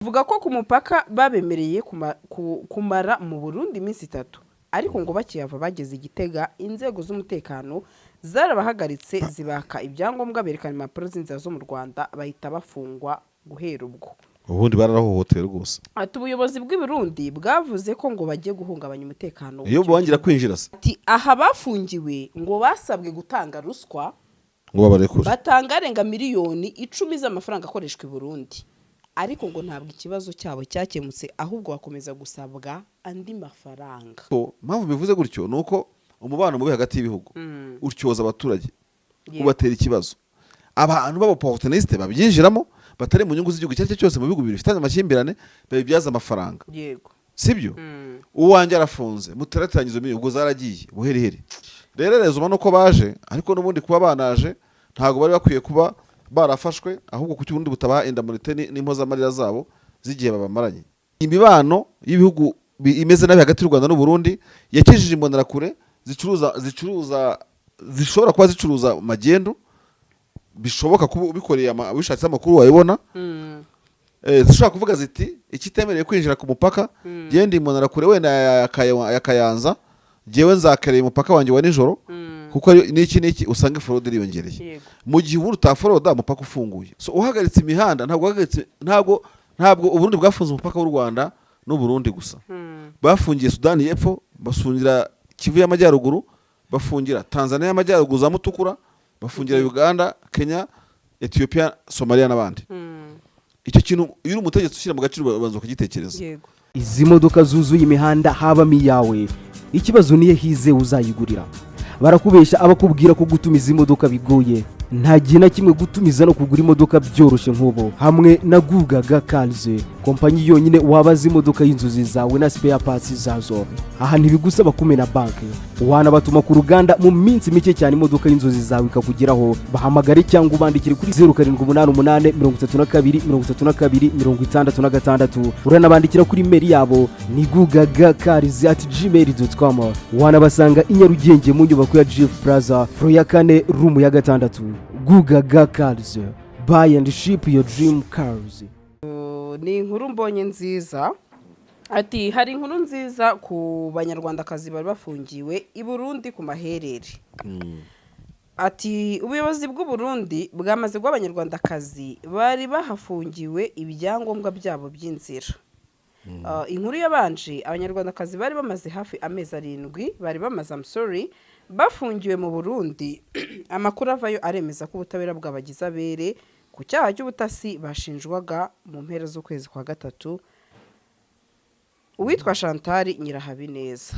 Avuga ko ku mupaka babemereye kumara mu Burundi iminsi 3, ariko ngo bakihava bageze i Gitega, inzego z'umutekano zarabahagaritse, zibaka ibyangombwa, berekana impapuro z'inzira zo mu Rwanda, bahita bafungwa guhera ubwo. Ubundi bararahohotewe rwose. Ati ubuyobozi bw'i Burundi bwavuze ko ngo bagiye guhungabanya umutekano Iyo w'icyo bubangira kwinjira se? Ati aha bafungiwe ngo basabwe gutanga ruswa ngo babarekure. Batanga arenga miliyoni 10 z'amafaranga akoreshwa i Burundi, ariko ngo ntabwo ikibazo cyabo cyakemutse, ahubwo bakomeza gusabwa andi mafaranga. Ko impamvu bivuze gutyo ni uko umubano mubi hagati y'ibihugu utyoza abaturage, ubatera ikibazo. Abantu b'aba opportunistes babyinjiramo batari mu nyungu z'igihugu icyo ari cyo cyose, mu bihugu bibiri bifitanye amakimbirane babibyaza amafaranga. Sibyo? Uwanjye arafunze, muterateranye izo miliyoni, ubwo zaragiye buheriheri. Rero rezuma nuko baje, ariko n'ubundi kuba banaje ntabwo bari bakwiye kuba barafashwe, ahubwo kuki ubundi butabaha indemnité n'impozamarira zabo z'igihe babamaranye? Imibano y'ibihugu imeze nabi hagati y'u Rwanda n'u Burundi yakijije Imbonerakure zicuruza, zishobora kuba zicuruza magendu. Bishoboka kuba ubikoreye ubishatse amakuru wayibona. Zishobora kuvuga ziti ikitemerewe kwinjira ku mupaka, genda Imbonerakure wenda ya Kayanza, jyewe nzakereye umupaka wanjye wa nijoro, kuko n'iki n'iki, usanga fraude iriyongereye. Mu gihe ubundi utaforoda umupaka ufunguye. So uhagaritse imihanda, ntabwo uhagaritse, ntabwo Uburundi bwafunze umupaka w'u Rwanda n'u Burundi gusa. Bafungiye Sudani y'Epfo, bafungira Kivu y'Amajyaruguru, bafungira Tanzania y'Amajyaruguru za Mutukura, bafungira Uganda, Kenya, Ethiopia, Somalia n'abandi. Icyo kintu iyo uri umutegetsi ushyira mu gaciro ubanza ukagitekereza. Izi modoka zuzuye imihanda habamo iyawe? Ikibazo niyo hize uzayigurira. Barakubeshya abakubwira ko gutumiza imodoka bigoye. Nta gihe na kimwe gutumiza no kugura imodoka byoroshye nk'ubu hamwe na Gugaga Cars, kompanyi yonyine wabaza imodoka y'inzozi zawe na spare parts zazo. Aha ntibigusaba kumena banki, wanabatuma ku ruganda, mu minsi mike cyane imodoka y'inzozi zawe ikakugeraho. Bahamagare cyangwa ubandikire kuri 0788 32 32 66. Uranabandikira kuri email yabo ni gugagacars@gmail.com. Wanabasanga i Nyarugenge mu nyubako ya Jifu Plaza, floor ya kane, room ya gatandatu. Gugaga Cars, buy and ship your dream cars. Ni inkuru mbonye nziza. Ati hari inkuru nziza ku Banyarwandakazi bari bafungiwe i Burundi ku maherere. Ati ubuyobozi bw'u Burundi bwamaze guha Abanyarwandakazi bari bahafungiwe ibyangombwa byabo by'inzira. Inkuru yabanje, Abanyarwandakazi bari bamaze hafi amezi 7, bari bamaze, I'm sorry, bafungiwe mu Burundi. Amakuru avayo aremeza ko ubutabera bwabagize abere ku cyaha cy'ubutasi bashinjwaga. Mu mpera z'ukwezi kwa gatatu, uwitwa Chantal Nyirahabineza,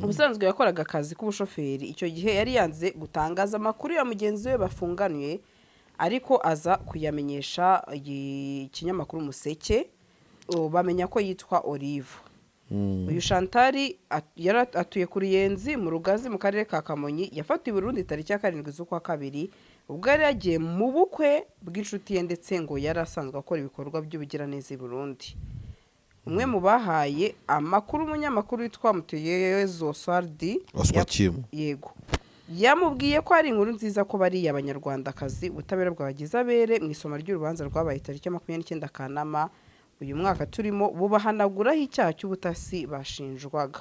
ubusanzwe yakoraga akazi k'ubushoferi, icyo gihe yari yanze gutangaza amakuru ya mugenzi we bafunganwe, ariko aza kuyamenyesha ikinyamakuru Umuseke, bamenya ko yitwa Olive. Uyu Chantal yari atuye ku Ruyenzi mu Rugazi, mu karere ka Kamonyi. Yafatiwe i Burundi tariki ya 7 z'ukwa kabiri, ubwo yari yagiye mu bukwe bw'inshuti ye, ndetse ngo yari asanzwe akora ibikorwa by'ubugiraneza i Burundi. Umwe mu bahaye amakuru umunyamakuru witwa Mutuyezo Sardi Oswakimu. Yego, yamubwiye ko ari inkuru nziza ko bariya Abanyarwandakazi ubutabera bwabagize abere mu isoma ry'urubanza rwabaye tariki ya 29 Kanama uyu mwaka turimo, bubahanaguraho icyaha cy'ubutasi bashinjwaga.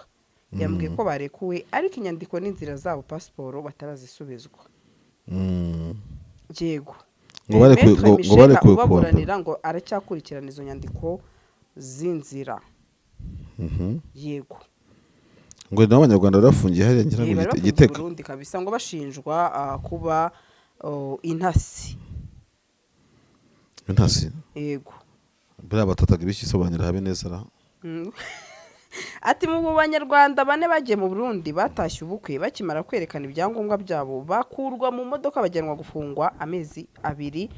Yambwiye ko barekuwe, ariko inyandiko n'inzira zabo, pasiporo, batarazisubizwa. Yego. Ngo barekuwe Maître ngo Michel barekuwe kuwa mbere. ubaburanira ngo aracyakurikirana izo nyandiko z'inzira. Yego. Ngo ni Abanyarwanda bari bafungiye hariya, ngira ngo bari bafungiye i Gitega. Burundi kabisa, ngo bashinjwa kuba intasi. Intasi? Yego. Buriya batataga ibiki? Sobanura habe neza ra. Ati mu Banyarwanda bane bagiye mu Burundi batashye ubukwe, bakimara kwerekana ibyangombwa byabo bakurwa mu modoka bajyanwa gufungwa amezi 2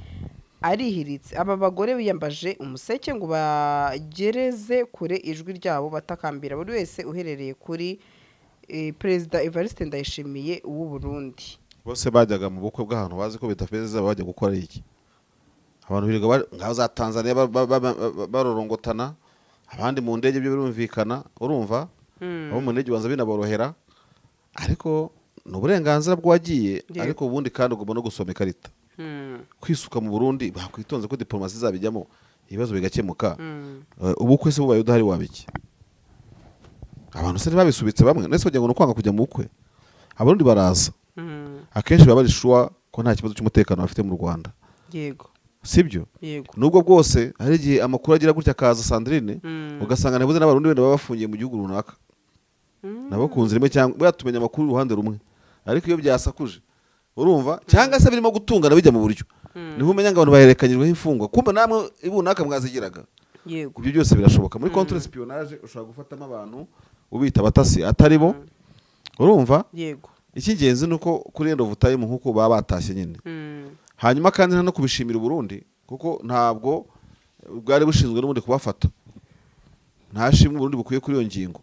arihiritse. Aba bagore biyambaje Umuseke ngo bagereze kure ijwi ryabo, batakambira buri wese uherereye kuri Perezida Evariste Ndayishimiye w'u Burundi. Bose bajyaga mu bukwe bw'ahantu bazi ko bitafeza, bajya gukora iki? Abantu birirwa ngaho za Tanzania barorongotana, abandi mu ndege, byo birumvikana. Urumva abo mu ndege ubanza binaborohera, ariko ni uburenganzira bw'uwagiye. Ariko ubundi kandi ugomba no gusoma ikarita. Kwisuka mu Burundi bakwitonze ko diplomasi izabijyamo. Ibibazo bigakemuka. Ubukwe se bubaye udahari wabiki? Abantu se ntibabisubitse bamwe? Nese kugira ngo ni ukwanga kujya mu bukwe? Abarundi baraza, akenshi baba bari sure ko nta kibazo cy'umutekano bafite mu Rwanda. Sibyo? Yego. Nubwo bwose hari igihe amakuru agira gutya akaza, Sandrine, ugasanga ntibuze n'Abarundi wenda baba bafungiye mu gihugu runaka, nabo ku nzira imwe, cyangwa buriya tumenya amakuru y'uruhande rumwe. Ariko iyo byasakuje, urumva, cyangwa se birimo gutungana bijya mu buryo, niho umenya ngo abantu bahererekanyijweho imfungwa, kumbe namwe ibunaka mwazigiraga. Ibyo byose birashoboka muri contre espionnage. Ushobora gufatamo abantu ubita abatasi atari bo, urumva? Yego. Icy'ingenzi ni uko kuri end of time, nk'uko baba batashye nyine. Hanyuma kandi nta no kubishimira Uburundi, kuko ntabwo bwari bushinzwe n'ubundi kubafata. Nta shimwe Uburundi bukwiye kuri iyo ngingo.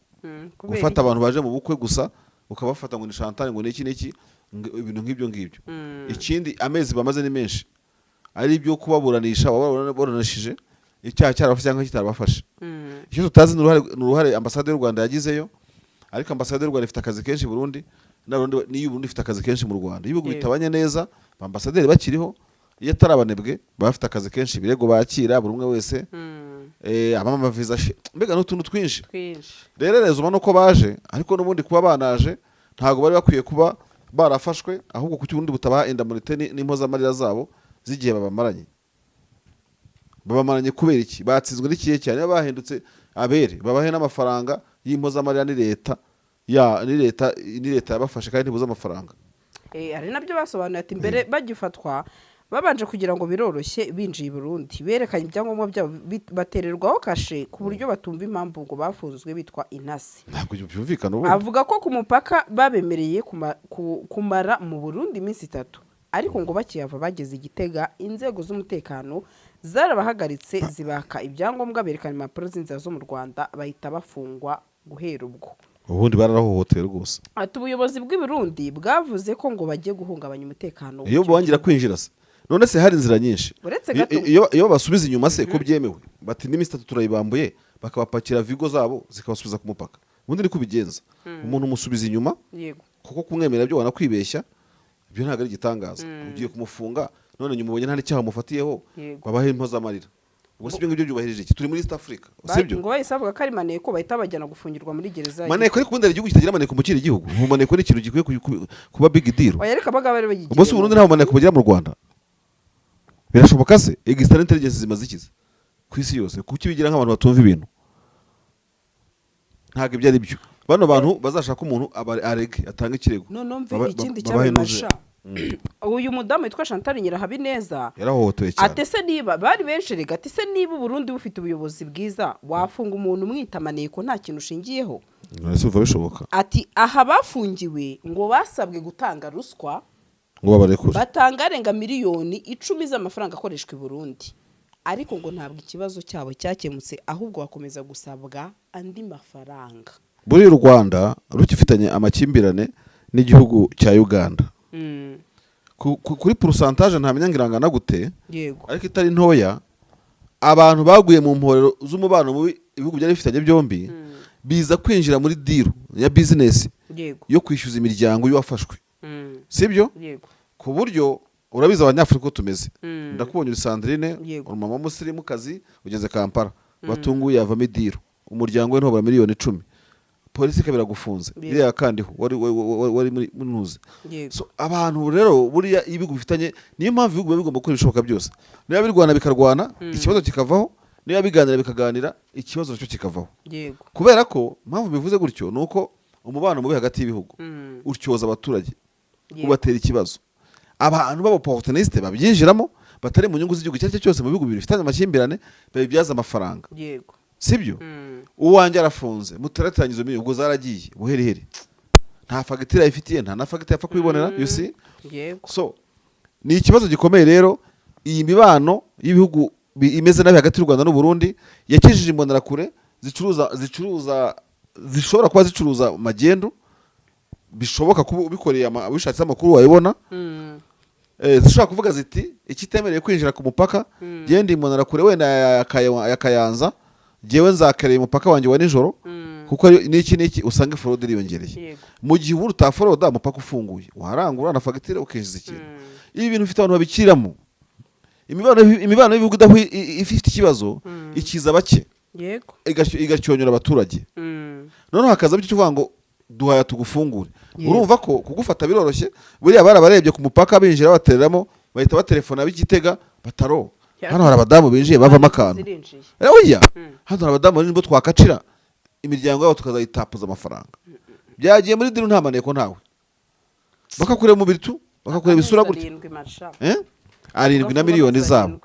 Kubera Gufata iki? abantu baje mu bukwe gusa, ukabafata ngo ni Chantal, ngo ni iki n'iki, ibintu nk'ibyo ngibyo. Ikindi, amezi bamaze ni menshi, ari ibyo kubaburanisha, wababuranishije icyaha cyarabafashe cyangwa kitarabafashe. Icyo tutazi ni uruhare ambasade y'u Rwanda yagizeyo. Ariko ambasade y'u Rwanda ifite akazi kenshi i Burundi, n'Abarundi n'iyo Burundi ifite akazi kenshi mu Rwanda. Iyo ibihugu bitabanye neza, ambasaderi bakiriho, iyo atari abanebwe, baba bafite akazi kenshi, ibirego bakira buri umwe wese, abamama visa, mbega n'utuntu twinshi. Twinshi. Rero rezuma nuko baje, ariko n'ubundi kuba banaje ntabwo bari bakwiye kuba barafashwe. Ahubwo kuki ubundi butabaha indemnité n'impozamarira zabo z'igihe babamaranye? Babamaranye kubera iki? Batsinzwe n'ikihe cyane? Niba bahindutse abere, babahe n'amafaranga y'impozamarira. Ni leta ya ni leta yabafashe kandi ntibuze amafaranga. Hari nabyo basobanuye, ati mbere bagifatwa babanje kugira ngo biroroshye. Binjiye i Burundi berekanye ibyangombwa byabo, batererwaho kashe ku buryo batumva impamvu ngo bafunzwe bitwa intasi. Ntabwo ibyo byumvikana ubundi. Avuga ko ku mupaka babemereye kumara mu Burundi iminsi 3, ariko ngo bakihava bageze i Gitega inzego z'umutekano zarabahagaritse, zibaka ibyangombwa, berekana impapuro z'inzira zo mu Rwanda, bahita bafungwa guhera ubwo. Ubundi bararahohotewe rwose. Ati ubuyobozi bw'i Burundi bwavuze ko ngo bagiye guhungabanya umutekano Iyo w'icyo bongera gihugu. kwinjira se? None se hari inzira nyinshi. Uretse gato. Iyo babasubiza inyuma se ko byemewe, bati n'iminsi 3 turayibambuye, bakabapakira vigo zabo zikabasubiza ku mupaka. Ubundi ni kubigenza, umuntu umusubiza inyuma, kuko kumwemerera byo wanakwibeshya, ibyo ntabwo ari igitangaza. Ugiye kumufunga none nyuma ubonye nta n'icyaha umufatiyeho. Babahe impozamarira. Ubwo si ibyo ngibyo byubahirije iki? Turi muri East Africa, sibyo? Ngo bahise bavuga ko ari maneko, bahita babajyana gufungirwa muri gereza ya Maneko? Ariko ubundi hari igihugu kitagira maneko mu kindi gihugu? Ubu maneko ni ikintu gikwiye kuba big deal. Oya, ariko abagabo bari bagiye. Ubwo se Uburundi nta maneko bugira mu Rwanda? Birashoboka se? External intelligence zimaze ikize ku isi yose. Kuki bigira nk'abantu batumva ibintu? Ntabwo ibyo ari byo. Bano bantu bazashaka umuntu arege, atanga ikirego. None mve ikindi babahe cyabaye, uyu mudamu witwa Chantal Nyirahabineza Yarahohotewe cyane. ate se niba bari benshi rega, ati se niba Uburundi bufite ubuyobozi bwiza, wafunga umuntu umwita maneko nta kintu ushingiyeho? None se umva bishoboka? Ati aha bafungiwe ngo basabwe gutanga ruswa ngo babarekure. Batanga arenga miliyoni 10 z'amafaranga akoreshwa i Burundi, ariko ngo ntabwo ikibazo cyabo cyakemutse, ahubwo bakomeza gusabwa andi mafaranga. Buriya u Rwanda rukifitanye amakimbirane n'igihugu cya Uganda, kuri pourcentage ntamenya ngo irangana gute, ariko itari ntoya. Abantu baguye mu mporero z'umubano mubi ibihugu byari bifitanye byombi, biza kwinjira muri deal ya business yo kwishyuza imiryango y'uwafashwe, sibyo? Yego. Ku buryo urabizi Abanyafurika uko tumeze. Ndakubonye uri Sandrine, Yego. uri umumama w'umusirimukazi, ugeze Kampala, batunguye, yavamo i deal, umuryango we ntubura miliyoni 10, polisi ikaba iragufunze. Iriya kandiho wari muri ntuzi. So abantu rero buriya ibihugu bifitanye, niyo mpamvu ibihugu biba bigomba gukora ibishoboka byose. Niba birwana bikarwana, ikibazo kikavaho. Niba biganira bikaganira, ikibazo nacyo kikavaho. Kubera ko impamvu bivuze gutyo ni uko umubano mubi hagati y'ibihugu utyoza abaturage, ubatera ikibazo. Abantu b'aba opportuniste babyinjiramo, batari mu nyungu z'igihugu icyo ari cyo cyose mu bihugu bibiri bifitanye amakimbirane, babibyaza amafaranga. Sibyo? Uwanjye arafunze, mutaratangiza izo miliyoni, ubwo zaragiye buheriheri, nta fagitire ayifitiye, nta na fagitire apfa kubibonera, you see? Yego. So ni ikibazo gikomeye rero. Iyi mibano y'ibihugu imeze nabi hagati y'u Rwanda n'u Burundi yakijije Imbonerakure zicuruza, zishobora kuba zicuruza magendu. Bishoboka kuba ubikoreye ubishatse amakuru wayibona. Zishobora kuvuga ziti ikitemerewe kwinjira ku mupaka, genda Imbonerakure wenda ya Kayanza, jyewe nzakereye umupaka wanjye wa nijoro, kuko n'iki n'iki, usanga fraude iriyongereye. Mu gihe ubundi utaforoda, umupaka ufunguye, warangura na fagitire ukinjiza ikintu. Ibi bintu bifite abantu babikiramo. Imibano y'ibihugu ifite ikibazo ikiza bake, igacyonyora abaturage. Noneho hakaza icyo kuvuga ngo duhaya tugufungure. Urumva ko kugufata biroroshye. Buriya barabarebye ku mupaka binjira, batereramo, bahita batelefona b'Igitega bataro: "Hano hari abadamu binjiye bavamo akantu." Zirinjiye. Oya, hano hari abadamu binjiye twakacira imiryango yabo tukazayitapuza amafaranga. Byagiye muri deal, nta maneko, ntawe. Bakakureba umubiri tu, bakakureba isura Amezi gutya. 7, marsha. Eh? 7 na Ugafunga miliyoni amezi zabo. 7.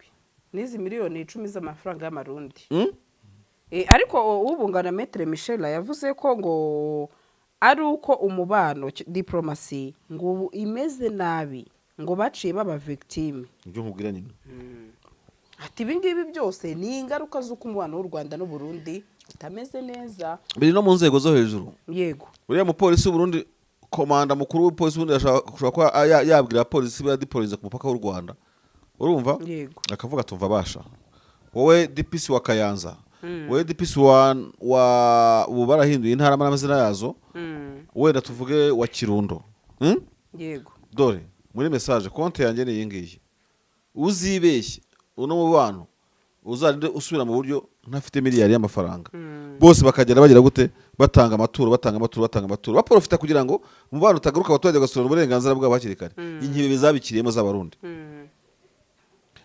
N'izi miliyoni 10 z'amafaranga y'amarundi. Ariko ubungana Maître Michel yavuze ko ngo ari uko umubano, diplomasi ngo ubu imeze nabi, ngo baciye baba victime. Ibyo nkubwira nyine. Ati ibi ngibi byose ni ingaruka z'uko umubano w'u Rwanda n'u Burundi utameze neza. Biri no mu nzego zo hejuru. Uriya mupolisi w'Uburundi, komanda mukuru w'upolisi w'Uburundi, ashobora kuba yabwira polisi yadiporoyize ku mupaka w'u Rwanda, urumva? Yego. Akavuga tumva basha wowe DPC wa Kayanza, wowe DPC wa ubu barahinduye intara n'amazina yazo, wenda tuvuge wa Kirundo? Yego. Dore muri message, konti yanjye ni iyi ngiyi. Uzibeshye uno mubano uzarinde usubira mu buryo ntafite miliyari y'amafaranga. Bose bakagenda bagira gute? Batanga amaturo, batanga amaturo, batanga amaturo, baprofita kugira ngo umubano utagaruka, abaturage bagasubirana uburenganzira bwabo hakiri kare. Inkibebe zabikiriyemo z'Abarundi.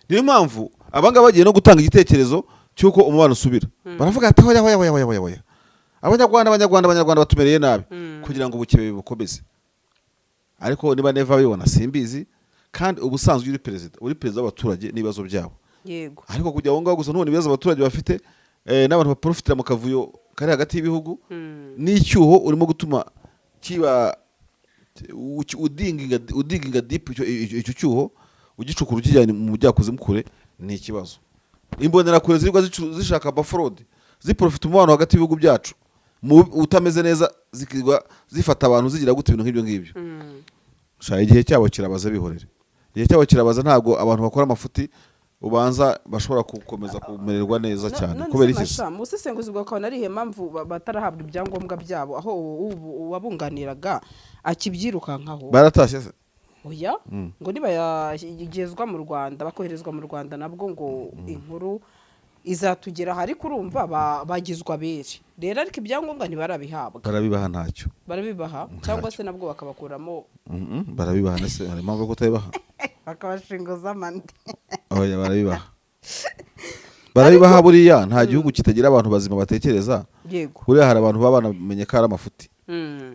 Niyo mpamvu abangaba bagiye no gutanga igitekerezo cy'uko umubano usubira, baravuga ati: "Hoya, hoya, hoya, hoya, hoya, hoya, Abanyarwanda, Abanyarwanda, Abanyarwanda batumereye nabi," kugira ngo ubukebe bukomeze. Ariko niba neva bibona simbizi. Kandi ubusanzwe uri perezida, uri perezida w'abaturage n'ibibazo byabo. Ariko kujya aho ngaho gusa ntubone ibibazo abaturage bafite, n'abantu baprofitira mu kavuyo kari hagati y'ibihugu n'icyuho urimo gutuma kiba udiginga deep icyo cyuho, ugicukura ukijyanye mu bujyakuzimu kure, ni ikibazo. Imbonerakure zirirwa zishaka abafraude, ziprofita umubano hagati y'ibihugu byacu mu utameze neza, zikirwa zifata abantu, zigira gute, ibintu nk'ibyo ngibyo. Sha, igihe cyabo kirabaza, bihorere, igihe cyabo kirabaza. Ntabwo abantu bakora amafuti ubanza bashobora gukomeza kumererwa neza cyane. None Kubera se iki se? Masha, mu busesenguzi bwawe ukabona ari iyihe mpamvu batarahabwa ibyangombwa byabo, aho uwabunganiraga akibyirukankaho? Baratashye se? Oya. Ngo nibayagezwa mu Rwanda, bakoherezwa mu Rwanda, nabwo ngo inkuru izatugeraho. Ariko urumva bagizwe abere rero, ariko ibyangombwa ntibarabihabwa. Barabibaha, ntacyo. Barabibaha cyangwa se nabwo bakabakuramo? Barabibaha. Nese hari impamvu yo kutabibaha? Bakabashinguza amande. Oya, barabibaha, barabibaha. Buriya nta gihugu kitagira abantu bazima batekereza. Buriya hari abantu baba banamenye ko ari amafuti,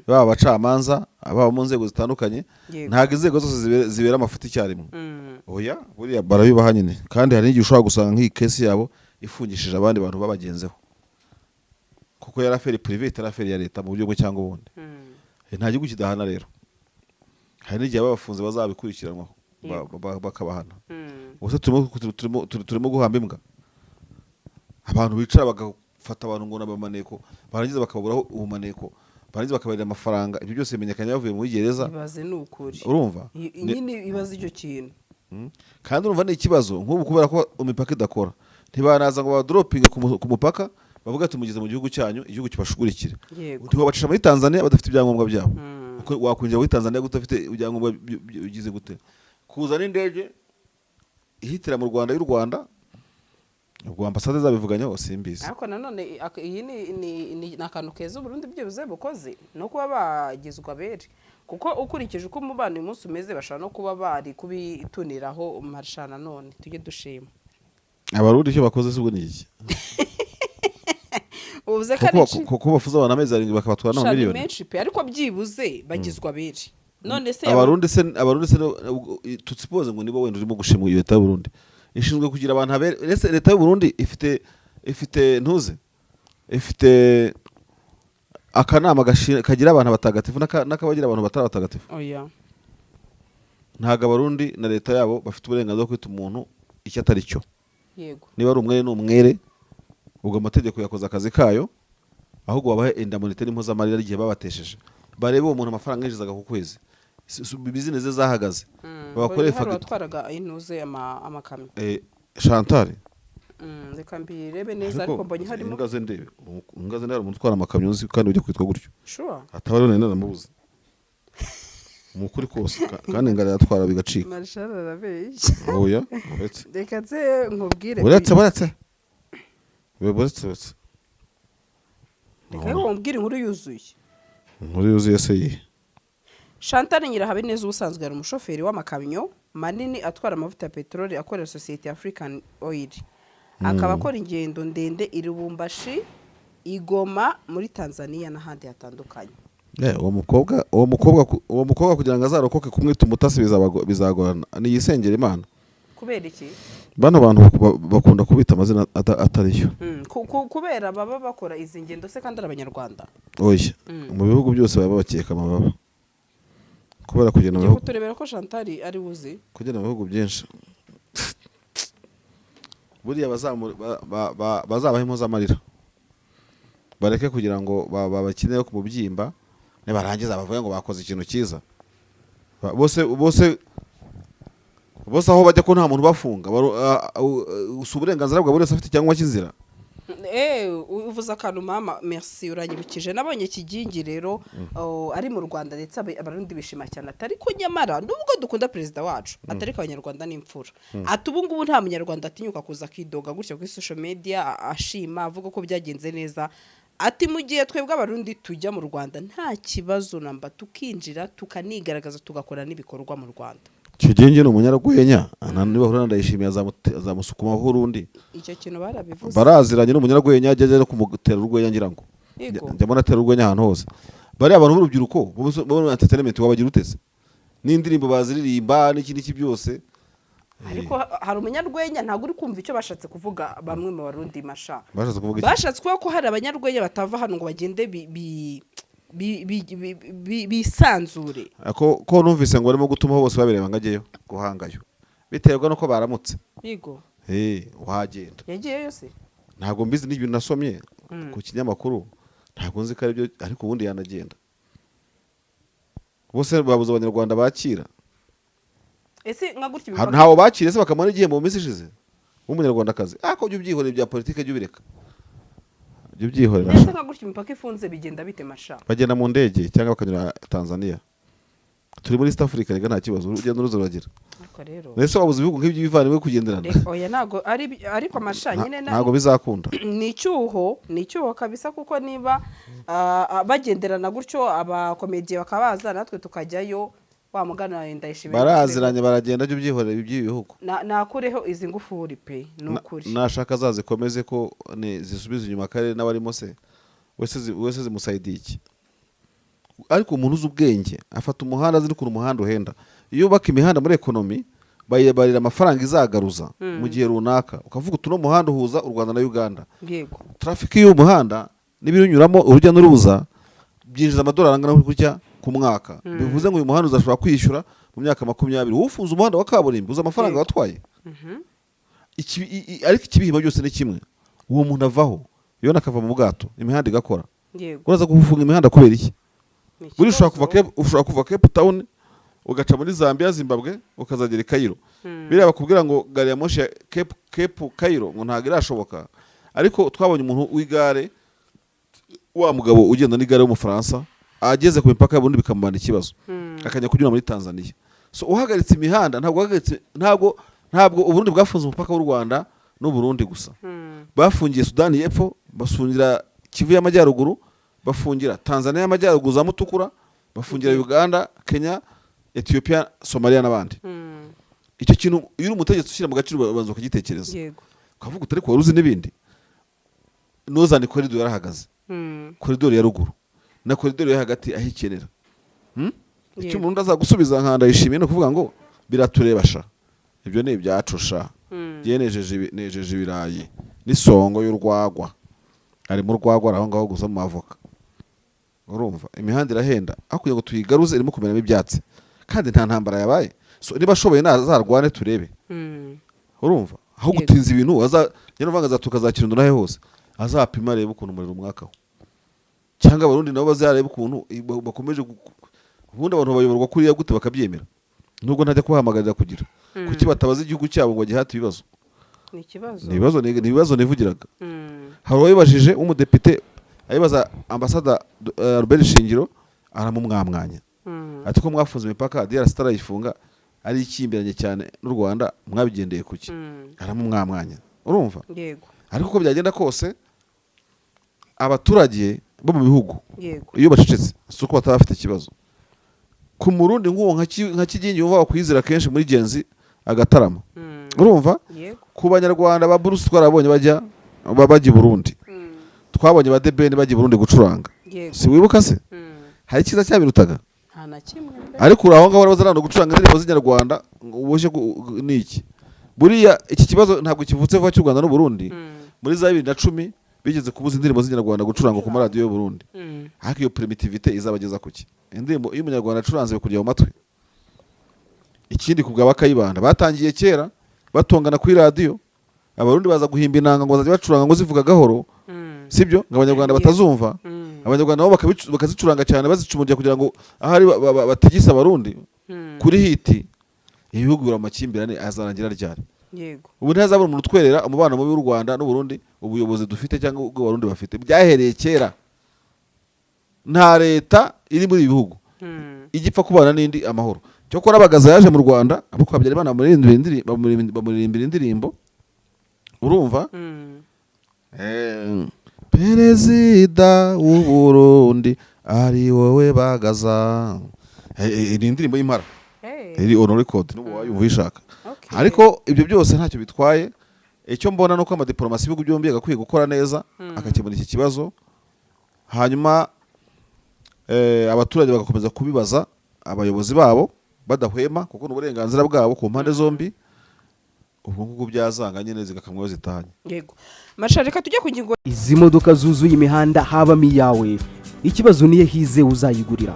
baba abacamanza, baba mu nzego zitandukanye. Ntabwo inzego zose zibera amafuti icyarimwe. Oya, buriya barabibaha nyine. Kandi hari n'igihe ushobora gusanga nk'iyi case yabo ifungishije abandi bantu babagenzeho, kuko yari affaire privée, itari affaire ya leta mu buryo bumwe cyangwa ubundi. Nta gihugu kidahana. Rero hari n'igihe ababafunze bazabikurikiranwaho, bakabahana. Ubuse turimo guhamba imbwa. Abantu bicara bagafata abantu ngo ni abamaneko, barangiza bakaburaho ubumaneko, barangiza bakabarira amafaranga. Ibyo byose bimenyekanye bavuye muri gereza. Ibaze ni ukuri. Urumva? Nyine ibaze icyo kintu. Kandi urumva ni ikibazo nk'ubu kubera ko imipaka idakora, ntibanaza ngo badropinge ku mupaka, bavuga ati: "Mugeze mu gihugu cyanyu, igihugu kibashugurikire." Ntibabacisha muri Tanzania badafite ibyangombwa byabo. Kuko wakwinjira muri Tanzania gute udafite ibyangombwa ugize gute? Kuza n'indege ihitira mu Rwanda y'u Rwanda, ubwo ambasade zabivuganyeho simbizi. Ariko nanone iyi ni akantu keza Uburundi byibuze bukoze, no kuba bagizwe abere, kuko ukurikije uko umubano uyu munsi umeze, bashobora no kuba bari kubituniraho marsha. Nanone tujye dushima. Abarundi icyo bakoze si ubwo ni iki? Ubuze ko ari Kuko bafuza abantu amezi 7 bakabatwara Sha, ni n'amamiliyoni. menshi pe, ariko byibuze bagizwe abere. None se Abarundi se tusipoze ngo nibo wenda urimo gushima iyo leta y'u Burundi ishinzwe kugira abantu abere. Ese leta y'u Burundi ifite ntuze, ifite akanama kagira abantu abatagatifu n'akabagira abantu batari abatagatifu? Oya. Ntabwo Abarundi na leta yabo bafite uburenganzira bwo kwita umuntu icyo atari cyo. Niba ari umwere ni umwere, ubwo amategeko yakoze akazi kayo. Ahubwo babahe indemnité n'impozamarira igihe babatesheje, barebe uwo muntu amafaranga yinjizaga ku kwezi, business ze zahagaze, babakore Hari fagitire. uwatwaraga intuze, amakamyo. Chantal. Reka mbirebe neza, ariko mbonye harimo Imbwa ze ndebe, imbwa ze ndebe, hari umuntu utwara amakamyo nzi kandi ujya kwitwa gutyo. Sure. Ataba rero nari naramubuze. Mu kuri kose, kandi ngara yatwara bigacika. Marshal arabeshya. Oya, uretse. Reka nze nkubwire. Uretse, uretse. We, buretse, uretse. Reka wombwire inkuru yuzuye. Inkuru yuzuye se yihe? Chantal Nyirahabineza ubusanzwe yari umushoferi w'amakamyo manini atwara amavuta ya peteroli, akorera sosiyete ya African Oil, akaba akora ingendo ndende i Lubumbashi, i Goma muri Tanzania n'ahandi hatandukanye. Uwo mukobwa kugira ngo azarokoke kumwita umutasi bizagorana, niyisengera Imana. Kubera iki? Bano bantu bakunda kubita amazina atariyo. Kubera baba bakora izi ngendo se kandi ari Abanyarwanda? Oya, mu bihugu byose baba babakeka amababa kubera kugenda mu Ugiye bihugu kuturebera ko Chantal ari buzi. Kugenda mu bihugu byinshi buriya bazabaha impozamarira, bareke kugira ngo babakine ku mubyimba, nibarangiza bavuge ngo bakoze ikintu cyiza. Bose aho bajya ko nta muntu ubafunga, si uburenganzira bwa buri wese afite icyangombwa cy'inzira? Uvuze akantu, mama, merci, uranyibukije. Nabonye Kigingi rero, oh, ari mu Rwanda, ndetse Abarundi bishima cyane, ati ariko nyamara nubwo dukunda perezida wacu, atari ko Abanyarwanda ni imfura, ati ubu ngubu nta Munyarwanda atinyuka kuza akidoga gutya kuri social media, ashima, avuga ko byagenze neza, ati mu gihe twebwe Abarundi tujya mu Rwanda nta kibazo namba, tukinjira, tukanigaragaza, tugakora n'ibikorwa mu Rwanda. Kigingi ni umunyarwenya, niba ahura na Ndayishimiye azamusukumaho urundi. Icyo kintu barabivuze. Baraziranye, ni umunyarwenya, ajya ajya no kumutera urwenya, ngira ngo. Njya mbona atera urwenya ahantu hose. Bariya abantu b'urubyiruko bo muri entertainment wabagira uteze n'indirimbo baziririmba n'iki n'iki byose. Ariko hari umunyarwenya, ntabwo uri kumva icyo bashatse kuvuga bamwe mu Barundi, masha. Bashatse kuvuga iki? Bashatse kuvuga ko hari abanyarwenya batava hano ngo bagende bisanzure. Ko numvise ngo barimo gutumaho bose babireba ngo ajyeyo guhangayo, biterwa nuko baramutse. Yego. Wagenda. Yagiyeyo se? Ntabwo mbizi, n'ibintu nasomye ku kinyamakuru, ntabwo nzi ko aribyo, ariko ubundi yanagenda. Bose babuze Abanyarwanda bakira? Ese nka gutya Ntawo bakiriye se bakamuha n'igihembo mu minsi ishize w'Umunyarwandakazi? Ariko jya ubyihorera, ibya politiki jya ubireka, jya ubyihorera. Ese nka gutya imipaka ifunze bigenda bite, masha? Bagenda mu ndege cyangwa bakanyura Tanzania. Turi muri East Africa rega, nta kibazo, urugendo ruzuragira. Ariko rero Ese wabuze ibihugu nk'ibyo bivandimwe kugenderana? Oya, ntabwo ari, ariko masha nyine Ntabwo bizakunda. Ni icyuho, ni icyuho kabisa, kuko niba bagenderana gutyo, abakomediye bakaba baza natwe tukajyayo, wa mugana wawe Ndayishimiye. Baraziranye, baragenda, jya ubyihorera iby'ibi bihugu. Nakureho izi ngufuri pe, ni ukuri. Nashaka azazikomeze ko zisubiza inyuma akarere n'abarimo se wese zimusayidiye iki? Ariko umuntu uzi ubwenge afata umuhanda azi n'ukuntu umuhanda uhenda. Iyo ubaka imihanda muri economy, bayibarira amafaranga izagaruza mu gihe runaka, ukavuga uti uno muhanda uhuza u Rwanda na Uganda, traffic y'uwo muhanda n'ibirunyuramo, urujya n'uruza, byinjiza amadolari angana gutya ku mwaka, bivuze ngo uyu muhanda uzashobora kwishyura mu myaka 20. Wowe ufunze umuhanda wa kaburimbo, uzi amafaranga watwaye? Ariko ikibihima byose ni kimwe, uwo muntu avaho yona akava mu bwato, imihanda igakora. Uraza gufunga imihanda kubera iki? Ni Buriya ushobora kuva ikibazo. Ushobora kuva Cape Town ugaca muri Zambia, Zimbabwe, ukazagera i Cairo. Biriya bakubwira ngo gari ya moshi ya Cape Cairo ngo ntabwo irashoboka, ariko twabonye umuntu w'igare, wa mugabo ugenda n'igare w'Umufaransa, ageze ku mipaka y'Uburundi bikamubana ikibazo, akajya kunyura muri Tanzania. So uhagaritse imihanda, ntabwo uhagaritse, ntabwo Uburundi bwafunze umupaka w'u Rwanda n'Uburundi gusa. Bafungiye Sudani y'Epfo, bafungira Kivu y'Amajyaruguru, bafungira Tanzania y'Amajyaruguru za Mutukura, bafungira Uganda, Kenya, Ethiopia, Somalia n'abandi. Icyo kintu iyo uri umutegetsi ushyira mu gaciro, ubanza ukagitekereza, ukavuga uti ariko wari uzi n'ibindi. Northern Corridor yarahagaze, koridoro ya ruguru na koridoro yo hagati aho ikenera. Icyo umuntu azagusubiza nka Ndayishimiye ni ukuvuga ngo biratureba sha, ibyo ni ibyacu sha. Njye nejeje ibirayi n'isongo y'urwagwa, ari mu rwagwa, ari aho ngaho gusa mu mavoka. Urumva imihanda irahenda, aho kugira ngo tuyigaruze irimo kumeramo ibyatsi, kandi nta ntambara yabaye. So niba ashoboye nazarwane turebe. Urumva aho gutinza ibintu, njye numva ngo azatuka za Kirundo nahe hose, azapima arebe ukuntu umuriro umwakaho, cyangwa Abarundi nabo bazarebe ukuntu bakomeje ubundi abantu bayoborwa kuriya gute bakabyemera, nubwo ntajya kubahamagarira kugira kuki batabaza igihugu cyabo ngo gihate ibibazo. Ni ikibazo. Ni ibibazo, ni ibibazo nivugiraga. Hari uwabibajije w'umudepite, ayibaza ambasada Albert Shingiro, aramumwamwanya. Ati ko mwafunze imipaka, DRC itarayifunga, ari ikimbiranye cyane n'u Rwanda, mwabigendeye kuki? Aramumwamwanya, urumva? Yego. Ariko uko byagenda kose, abaturage bo mu bihugu iyo bacecetse si uko bataba bafite ikibazo. Ku Murundi nk'uwo nka Kigingi, wumva wakwizera kenshi muri Gen-Z agatarama, urumva? Yego. Ku Banyarwanda ba Bruce twarabonye bajya i Burundi, twabonye ba The Ben bajya i Burundi gucuranga. Si wibuka se? Hari icyiza cyabirutaga? Nta na kimwe pe. Ariko uri aho ngaho urabaza no gucuranga indirimbo z'Inyarwanda ngo uboshye ni iki? Buriya iki kibazo ntabwo kivutse vuba cy'u Rwanda n'u Burundi. Muri za 2010 bigeze kubuza indirimbo z'Inyarwanda gucurangwa ku maradiyo y'u Burundi. Ariko iyo primitivité izabageza kuki? Indirimbo iyo Umunyarwanda acuranze bikurya mu matwi. Ikindi, ku bwa Bakayibanda, batangiye kera batongana kuri radiyo. Abarundi baza guhimba inanga ngo bazajya bacuranga ngo zivuga gahoro, sibyo, ngo Abanyarwanda batazumva. Abanyarwanda nabo bakazicuranga cyane, bazicumurira kugira ngo ahari batigise Abarundi kuri hit. Ibihugu biri mu makimbirane azarangira ryari? Ubu ntihazabura umuntu utwerera umubano mubi w'u Rwanda n'u Burundi, ubuyobozi dufite cyangwa ubwo Abarundi bafite. Byahereye kera, nta leta iri muri ibi bihugu ijya ipfa kubana n'indi amahoro. Cyokora Bagaza yaje mu Rwanda, abo kwa Habyarimana bamuririmbira indirimbo, urumva? Perezida w'u Burundi ari wowe Bagaza. Ni indirimbo y'impara iri on record, n'ubu wayumva uyishaka. Ariko ibyo byose ntacyo bitwaye. Icyo mbona ni uko amadiporomasi y'ibihugu byombi agakwiye gukora neza, agakemura iki kibazo, hanyuma abaturage bagakomeza kubibaza abayobozi babo badahwema, kuko ni uburenganzira bwabo ku mpande zombi. Ubwo ngubwo byazanga nyine zigakamwa iyo zitahanye. Yego Masha, reka tujye ku ngingo. Izi modoka zuzuye imihanda habamo iyawe? Ikibazo niyo hize uzayigurira.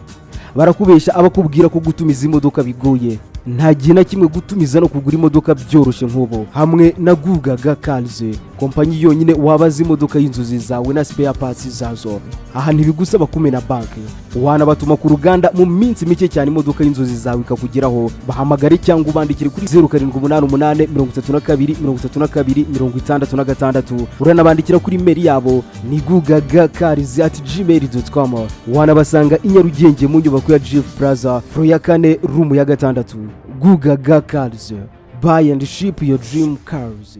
Barakubeshya abakubwira ko gutumiza imodoka bigoye. Nta gihe na kimwe gutumiza no kugura imodoka byoroshye nk'ubu hamwe na Gugaga Cars, kompanyi yonyine wabaza imodoka y'inzozi zawe na spare parts zazo. Aha ntibigusaba kumena banki, wanabatuma ku ruganda, mu minsi mike cyane imodoka y'inzozi zawe ikakugeraho. Bahamagare cyangwa ubandikire kuri 0788 32 32 66. Uranabandikira kuri email yabo ni gugagacars@gmail.com. Wanabasanga i Nyarugenge mu nyubako ya Jifu Plaza, floor ya kane, room ya gatandatu. Gugaga Cars, buy and ship your dream cars.